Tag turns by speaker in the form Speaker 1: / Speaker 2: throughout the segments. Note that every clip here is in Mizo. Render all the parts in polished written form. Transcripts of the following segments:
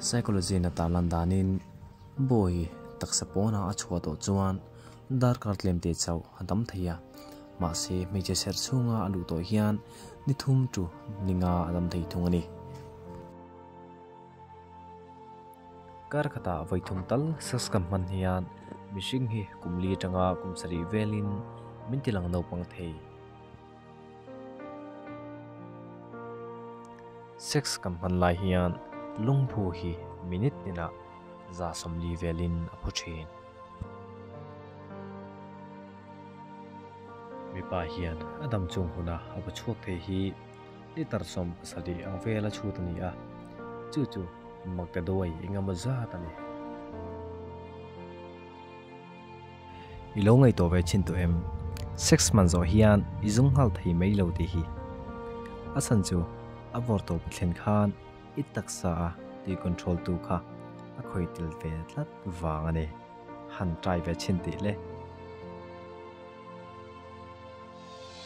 Speaker 1: Psychology in a tarlan danin bawi taksa pawna a chhuah tawh chuan darkar tlem te chauh a dam thei a, mahse hmeichhe serh chhunga a luh tawh hian ni thum chu ni nga a dam thei thung a ni. Kar khatah vawi thum tal sex kan hman hian mihring hi kum li atanga kum sarih velin min ti lang naupang thei. Sex kan hman lai hian lungphu hi minute tinah 140 velin a phu thin. Mipa hian a dam chung huna a va chhuak thei hi litre 70 ang vela chhut a ni a, chu chu maktaduai eng emaw zat a ni. I lo ngaihtuah ve chin tawh em? Sex man zawh hian i zung nghal thei mai lo tih hi. A chhan chu a vawr tawp thlen khan i taksa a tui control tu kha a khawi tel ve tlat vang a ni. Han try ve chin tih le.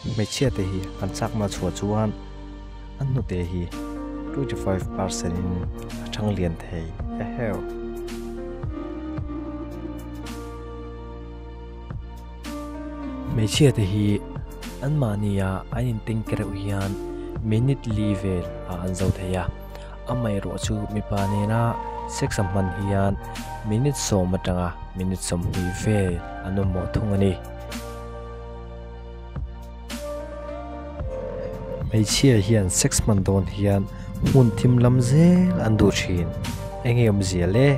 Speaker 1: Hmeichhia te hi an chakna chhuah chuan an hnute hi 25% in a thang lian thei eheu. Hmeichhia te hi an mahnia an intengke reuh hian minute li vel ah an zo thei a, amaherawh chu mipa nena sex a hman hian minute 10 atanga minute 20 vel an awm mawh thung a ni. Hmeichhia hian sex hman dawn hian hmun thim lam zel an duh thin. Enge awmzia le?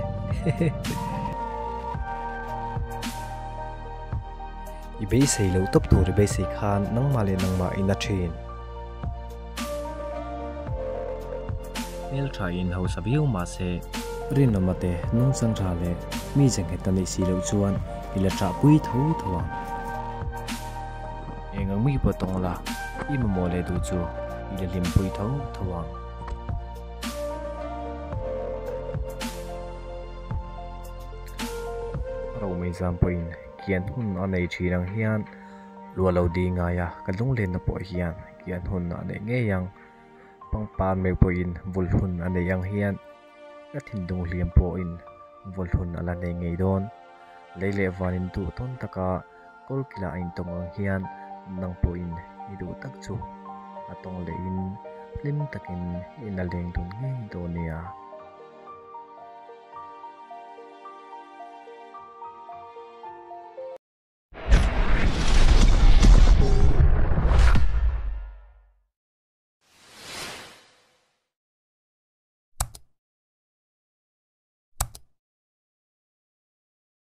Speaker 1: I beisei loh tawp tur i beisei khan nangmah leh nangmah in a thin. Hmeltha in hausa viau mahse rinawma te nungchang tha leh mi zenghet a neih si loh chuan i la ṭahpui tho tho ang. Eng ang mi pawh tawng la, i mamawh leh duh chu i la hlimpui tho tho ang. Romei zam pawhin kian hun a nei ṭhin ang hian luah lo ding ngaia ka lunglenna pawh hian kian hun a neih ngei ang. Pangpar meuh pawhin vul hun a neih ang hian ka thinlung hliam pawhin vul hun a la nei ngei dawn. Lei leh van in duh tawn taka kawlkila a intawng ang hian nang pawhin i duh tak chu a tawng lehin hlim takin in a leng dun ngei dawn nia.